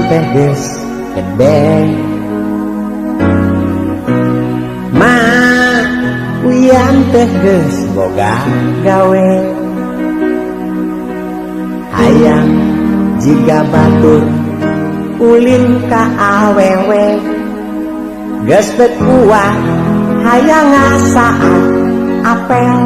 teh geus gede. Ma uyan teh geus boga gawe. Hayang jiga batur ulin ka awewe. Geus teu kuat hayang ngasaan apel.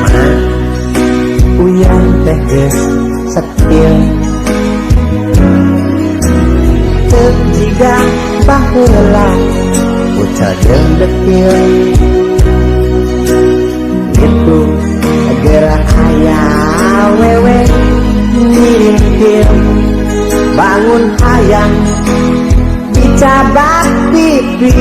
Ma uyan teh geus setil. Teu jiga baheula pucal jeung detil. Kitu geura aya awewe ngirintil. Bangun hayang dicabak pipi.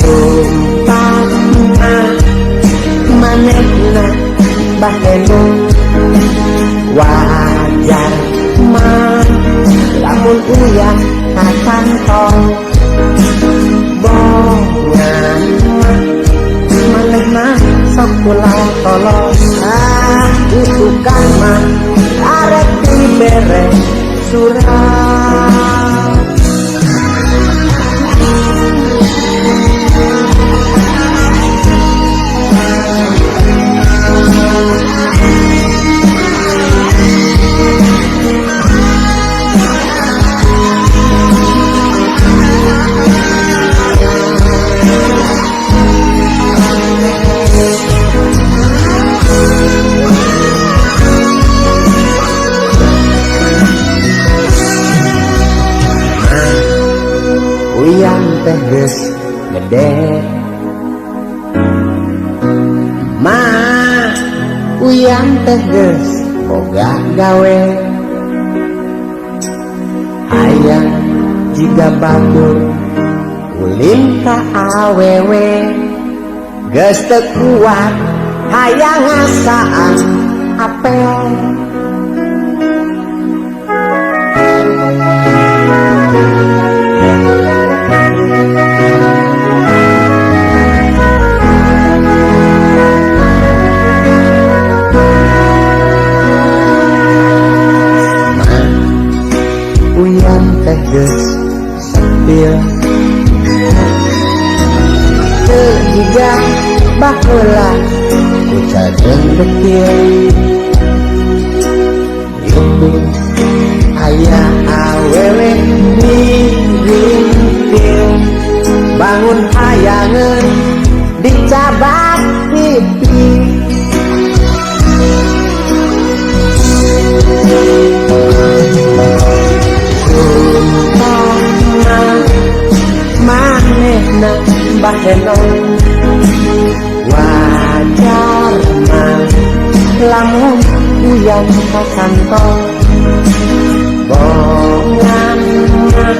Sumpah mah manehna baheno. Wajar mah lamun uyan ka kantong. Bongan mah manehna sok ulah tolong. Ah isukan mah arek dibere surat. Uyan teh geus gede. Ma uyan teh geus boga gawe. Hayang jiga batur ulin ka awewe. Geus teu kuat hayang ngasaan apel. Ma uyan teh geus setil. Teu jiga baheula pucal jeung detil. Kitu aya awewe ngirintil. Bangun hayangeun dicabak pipi. Sumpah mah manehna baheno. Wajar mah lamun uyan ka kantong. Bongan mah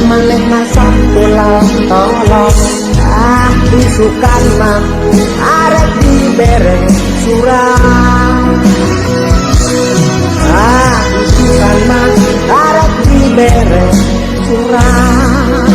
manehna sok ulah tolong. Ah isukan mah arek dibere surat. Ah isukan mah arek dibere surat.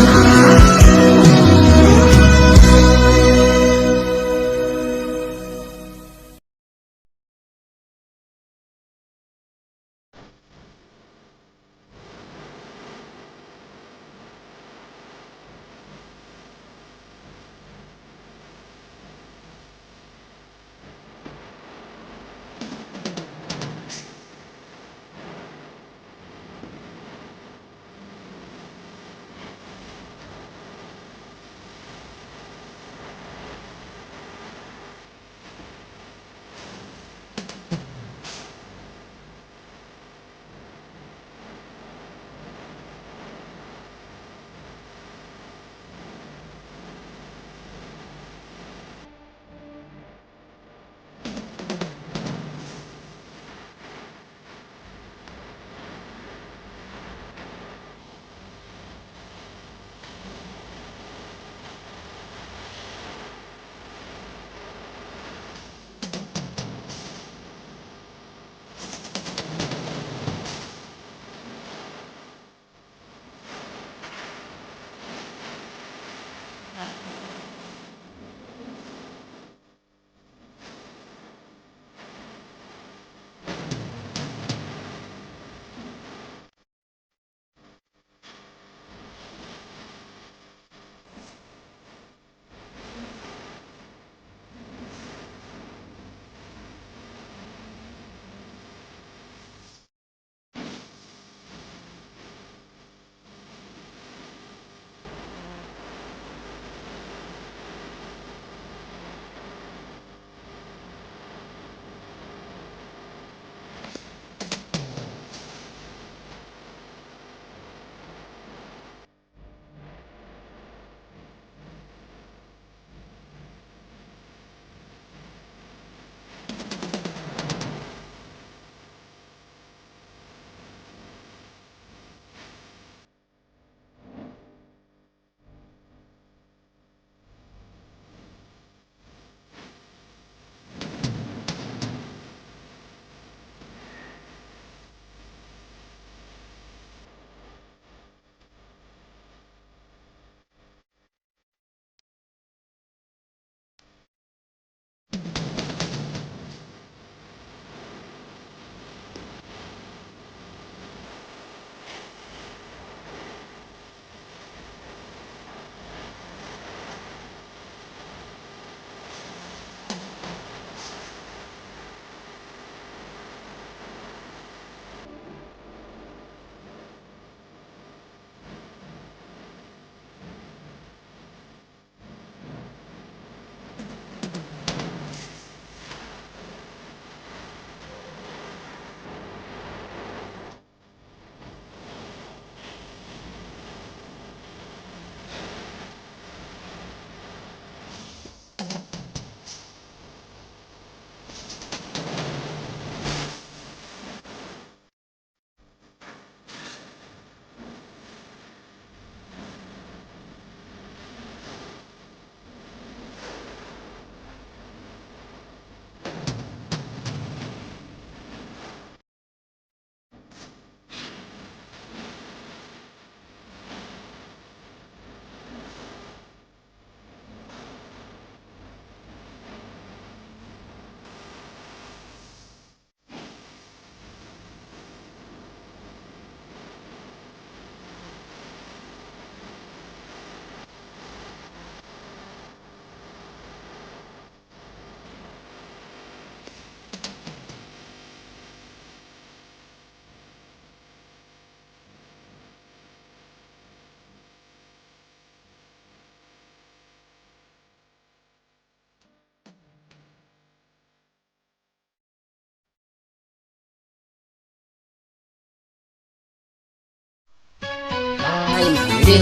Jadi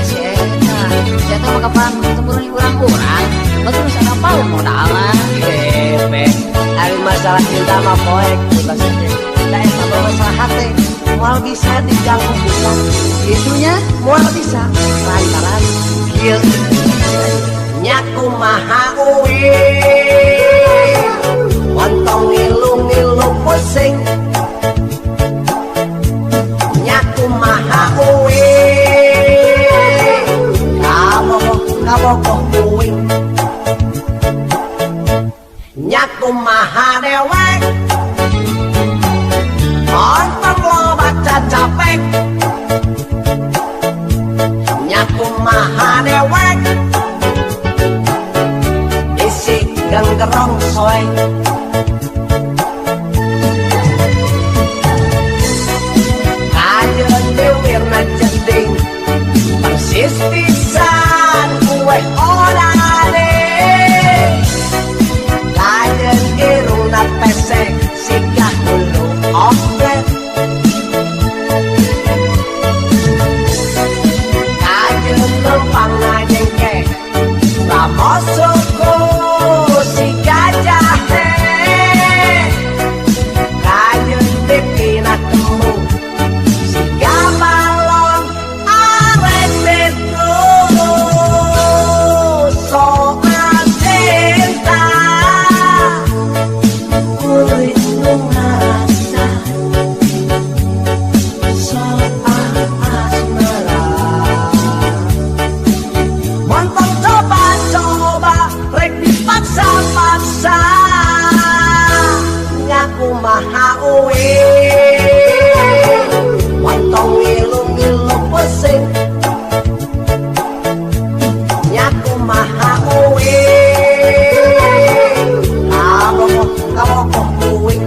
si eta, si eta mah kapan ketemu urang-urang. Batur geus apa modalna. Bebek, ari masalah cinta mah poek bebas aja. Da eta mah masalah hate, moal bisa diganggu gugat. Itunya Moal bisa lantaran kieu nya kumaha uing montong ngilu-ngilu pusing nya kumaha uing kabogoh kabogoh uing nya kumaha dewek montong loba cacapek nya kumaha dewek isi genggerong soek kajeun dewirna jeding persis pisan kue orane kajeun irungna pesek sigah hulu omplet kajeun lempangna jengkeh ramos suku si gajahe kajeun pipina kembung siga balon arek betul soal cinta kuring nu ngarasa soal asmara montong coba-coba rek dipaksa-paksa ngaku maha uing montong ngilu-ngilu pusing nyaku maha uing kabogoh kabogoh uing.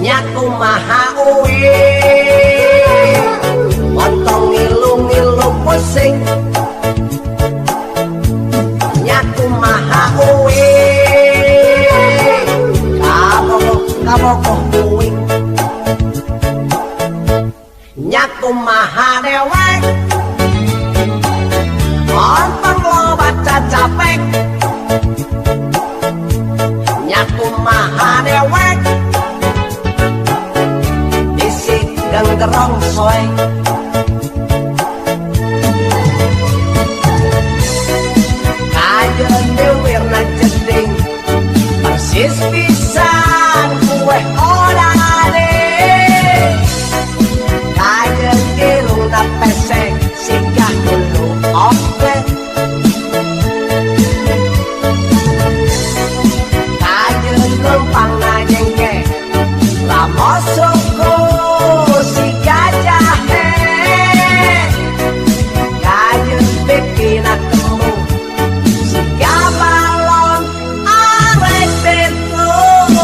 Nyaku maha uing montong ngilu-ngilu pusing nyaku maha uing kabogoh kabogoh uing nyaku maha dewek montong loba cacapek nyaku maha dewek isi genggerong soek kajeun dewirna jeding persis pisan kue orane kajeun irungna pesek sigah hulu omplet kajeun lempangna jengkeh ramos suku si gajahe kajeun pipina kembung siga balon arek betul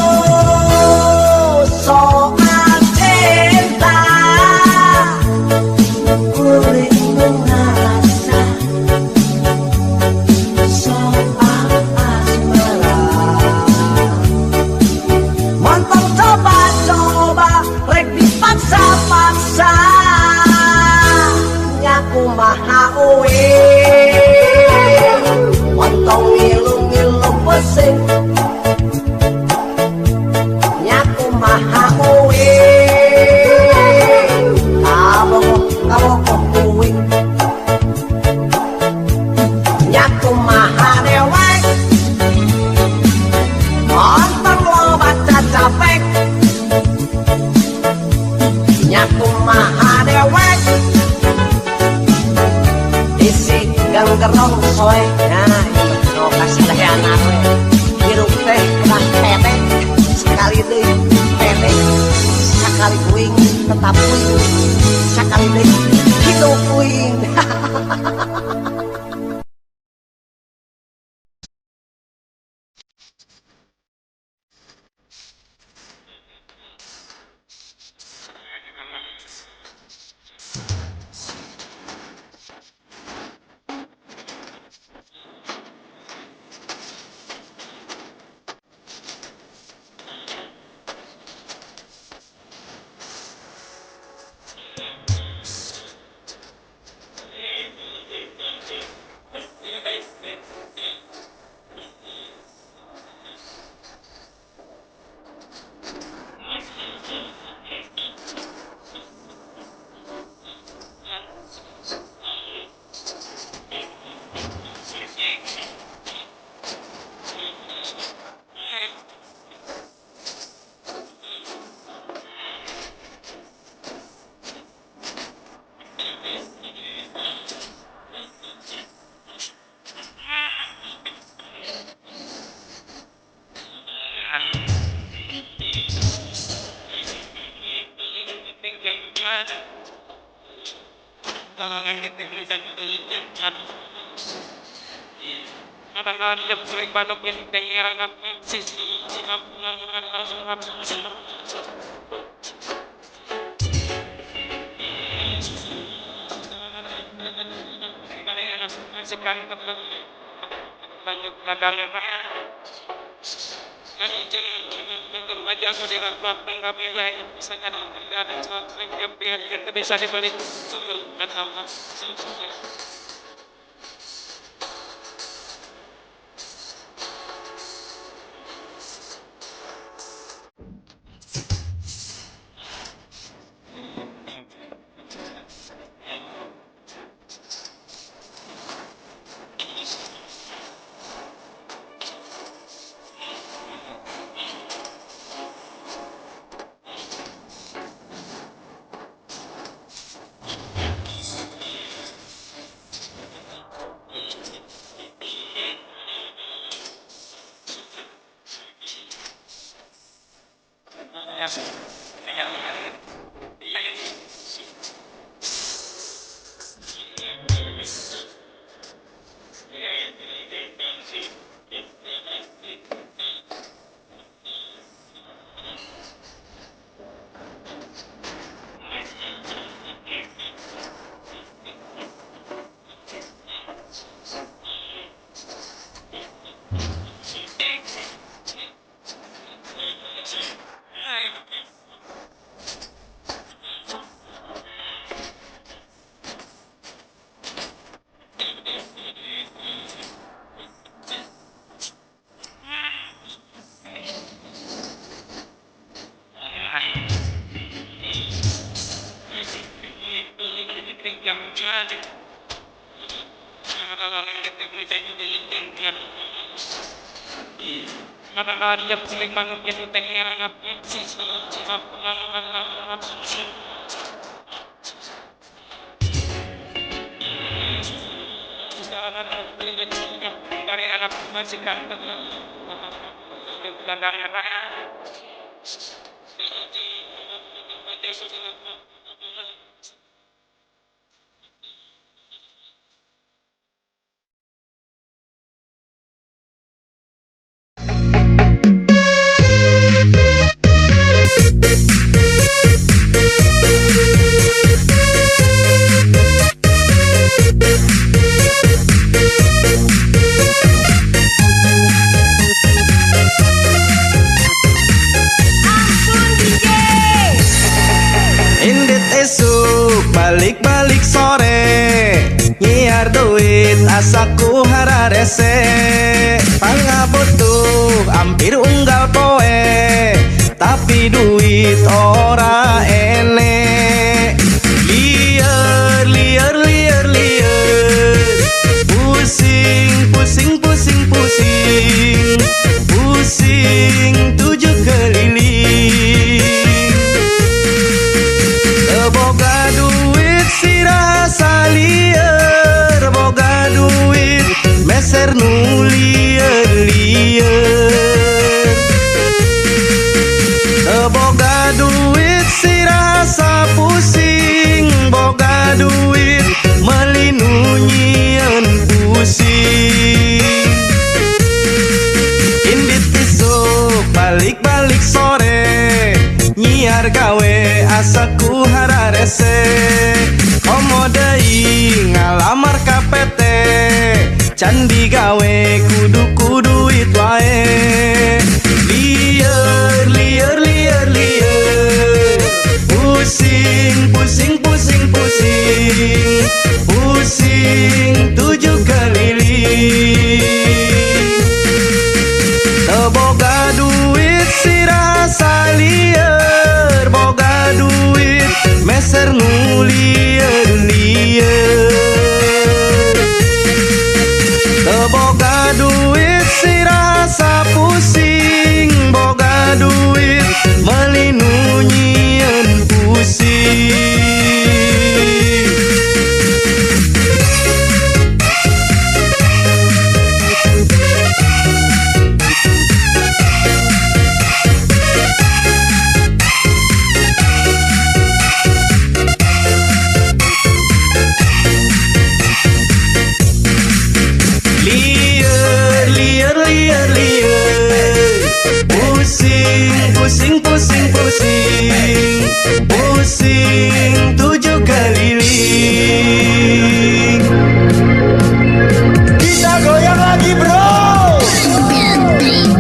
soal cinta kuring nu ngarasa soal asmara montong coba-coba rek dipaksa-paksa nyaku maha uing montong ngilu-ngilu pusing nyaku maha uing kabogoh kabogoh uing nyaku maha dewek montong loba cacapek nyaku maha dewek isi genggerong soek. Nah ieu mah nu kasadayana we hirup teh kedah pede sekali deui pede sakali uing. Tetap uing sakali deui hidup uing. Indit esuk balik-balik sore, nyiar duit asaku hararese. Pangabutuh hampir unggal poe, tapi duit ora ene. Liar liar liar liar, pusing pusing pusing pusing, pusing tujuh keliling. Boga duit sirah salieur, boga duit meser nu lieur-lieur. Boga duit sirah sore, nyiar gawe asa ku hararese. Komo deui ngalamar ka PT, can digawe kudu ku duit wae. Lieur, lieur, lieur, lieur. Pusing, pusing, pusing, pusing. Pusing tujuh keliling. Teu boga duit sirah salieur, boga duit meser nu lieur-lieur. Teu boga duit sirah pusing, boga duit meuli nu nyieun pusing. Lieur, lieur, lieur, lieur. Pusing, pusing, pusing, pusing. Pusing tujuh keliling. Kita goyang lagi, bro.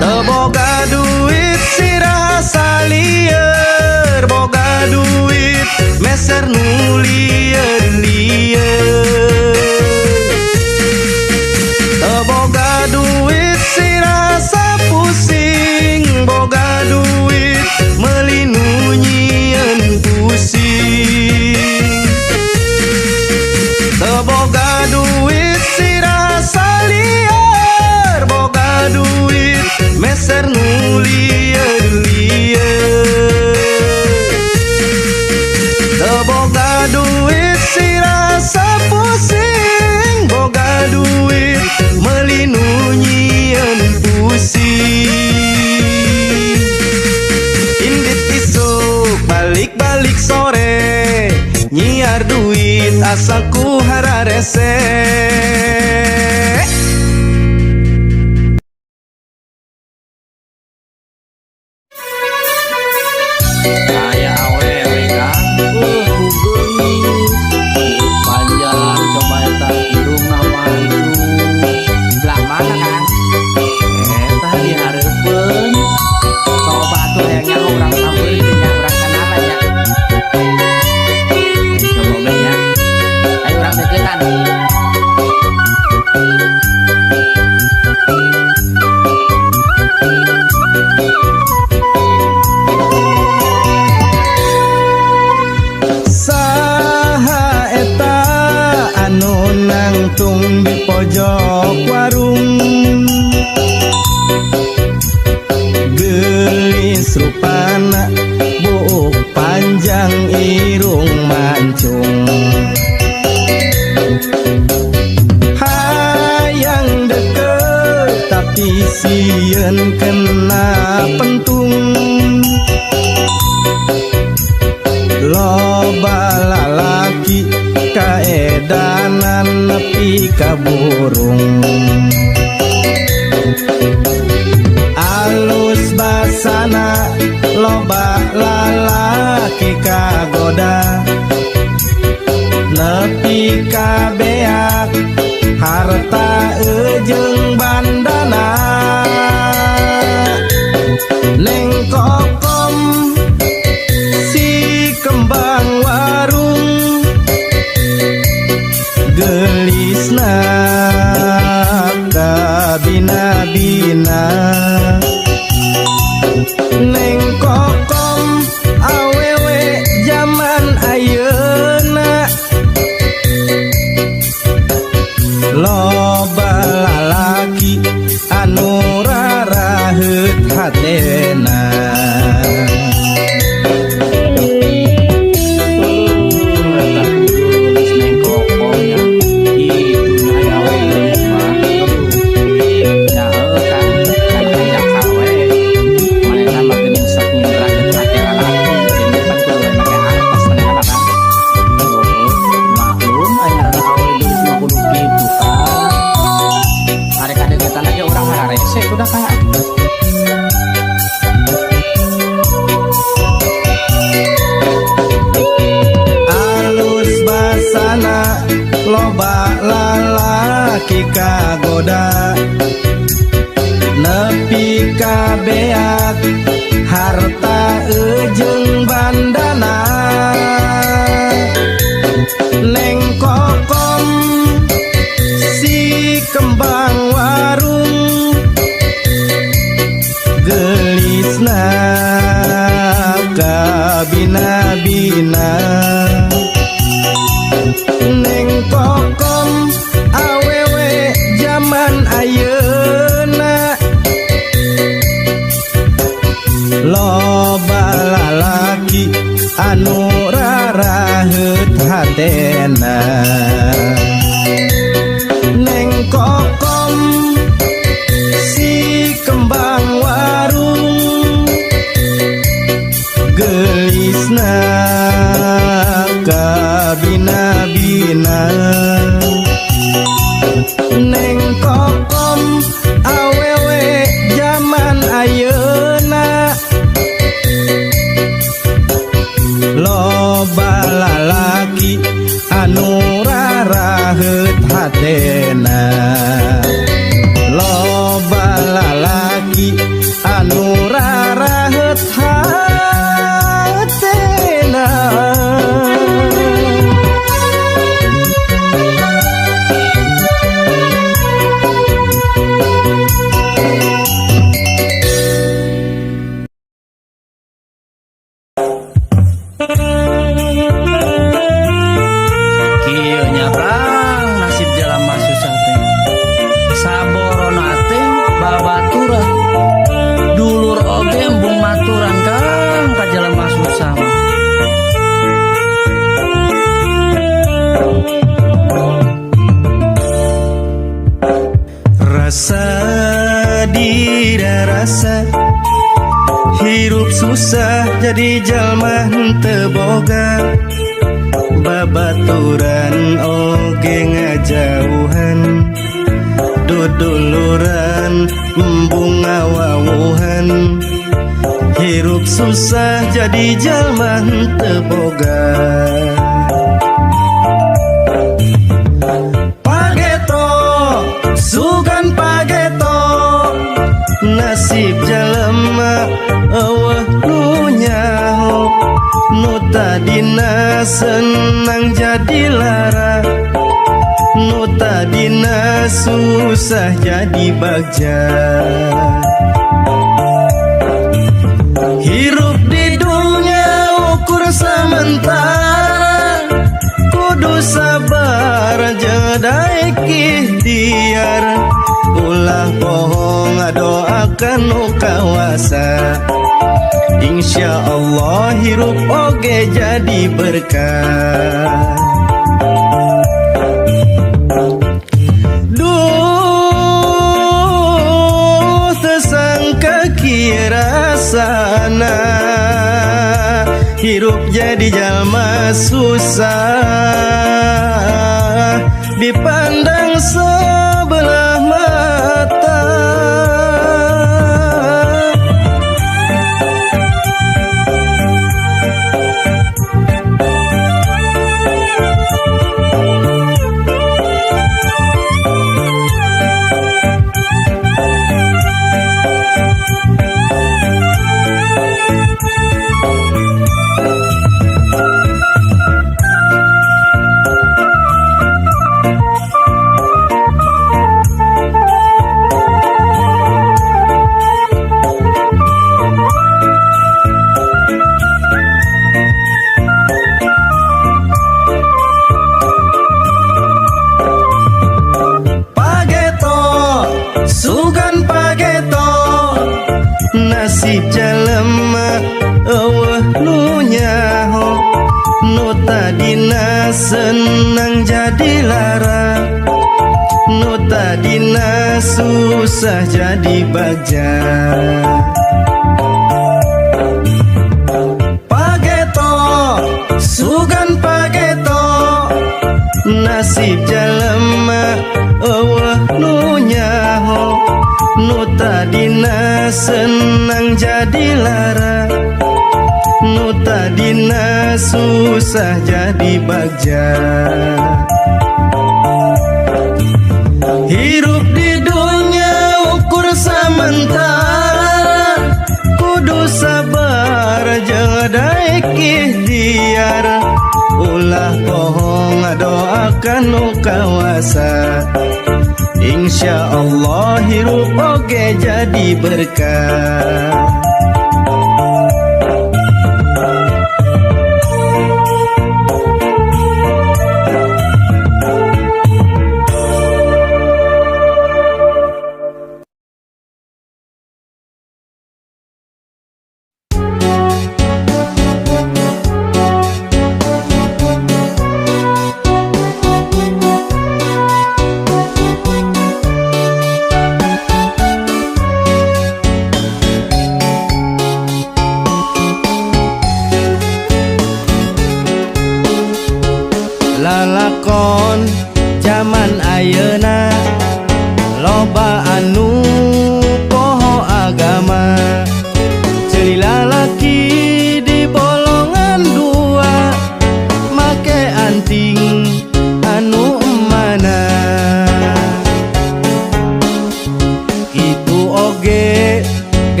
Teu boga duit sirah salieur, boga duit meser nu lieur-lieur. Teu boga duit sirah pusing, boga duit meuli nu nyieun pusing. Teu boga duit sirah salieur, boga duit meser nu lieur-lieur. Teu boga duit sirah pusing, boga duit meuli nu nyieun pusing. Indit isuk balik-balik sore, nyiar duit asa ku hararese. Aya awewe, Kang. Ku geulis. Panjang, coba eta irungna mancung. Belah mana, Kang? Eta di hareupeun. Coba atuh hayang nyaho, urang sampeurkeun nya, urang kenalan nya. Coba we nya. Ayo urang deketan. Saha eta anu nangtung di pojok warung? Geulis rupana, buuk panjang, irung mancung. Hayang deket tapi sieun kena pentung. Loba lalaki kaedanan nepi ka burung. Alus basana, loba lalaki kagoda, nepi ka beak harta ejeung bandana. Neng Kokom si kembang warung, gelisna kabina-bina. Neng Kokom awewe jaman ayeuna, loba lalaki anu raraheut hatena. Eta geulis Neng Kokom nya. Itu nya aya awewe geulis mah. Aduh. Nya heueuh, Kang. Kang ajak we. Manehna mah geuning. Kabina-bina. Neng Kokom awewe jaman ayeuna, loba lalaki anu raraheut hatena. Neng Kokom si kembang warung, gelisna kabina-bina. Neng Kokom awewe jaman ayeuna, loba lalaki anu raraheut hatena. Loba lalaki anu raraheut hatena. Kieu nya, Prang, nasib jelema susah teh. Saborona teh babaturan. Dulur oge embung maturan, Kang, ka jelema susah mah. Rasa dirasa hirup susah jadi jalma henteu boga babaturan oge ngajauhan, duduluran embung ngawawuhan. Hirup susah jadi jalma henteu boga. Pageto sugan pageto, nasib jelema eueuh nu nyaho. Nu tadina senang jadi lara, nu tadina susah jadi bagja. Hirup di dunia ukur sementara, kudu sabar jeung daek ikhtiar. Ulah bohong ngadoakan nu kawasa, Insya Allah hirup oge jadi berkah. Duh, tersangka kirasana hirup jadi jalma susah, dipandang sebelah mata. Pageto sugan pageto, nasib jelema eueuh nu nyaho. Nu tadina senang jadi lara, nu tadina susah jadi bagja. Pageto sugan pageto, nasib jelema eueuh nu nyaho. Nu tadina senang jadi lara, nu tadina susah jadi bagja. Hirup di dunia ukur sementara, kudu sabar jeung daek ikhtiar. Ulah bohong ngadoakan nu kawasa, Insya Allah hirup oge jadi berkah.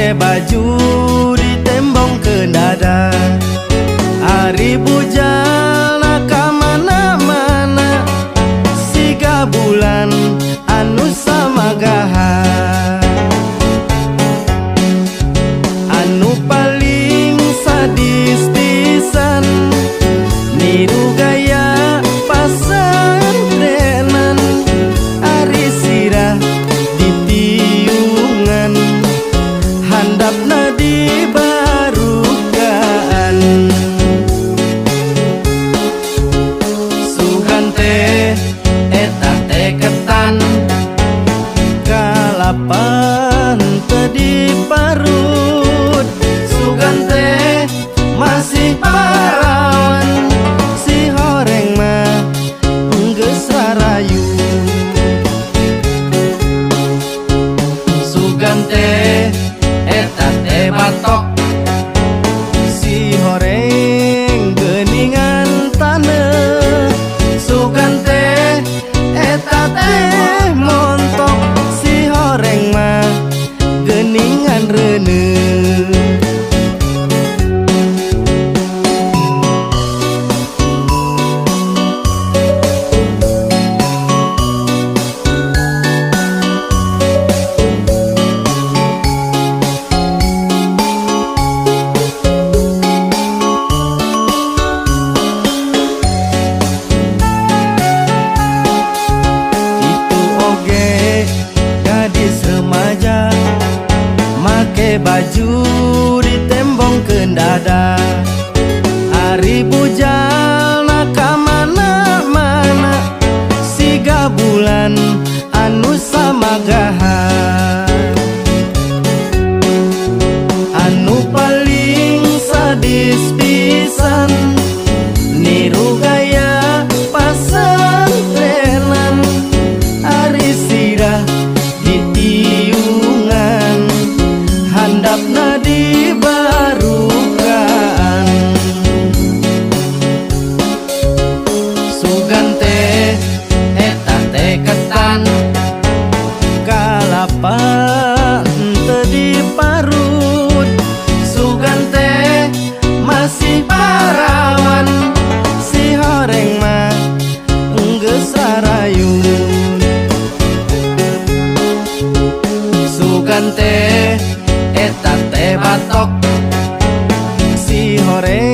Make baju ditembongkeun dada. Ari bujana ka mana-mana, siga bulan anu samagaha. Anu paling sadis pisan, niru gaya pasantrenan. Ari sirah ditiungan, handapna dibarukan. Sugan teh eta teh ketan, kalapa teu diparut. Sugan teh masih parawan, si horeng mah geus rarayu. Sugan teh eta teh batok, si horeng geuningan taneuh. Sugan teh eta teh montok, si horeng mah geuningan reuneuh. Kitu oge gadis remaja, make baju ditembongkeun dada. Ari bujana ka mana-mana, siga bulan anu samagaha. Anu paling sadis pisan, niru gaya pasantrenan. Ari sirah ditiungan, handapna dibarukan. Sugan teh eta teh ketan, kalapa teu diparut. Sugan teh masih parawan, si horeng mah geus rarayun. Sugan teh eta teh batok, si horeng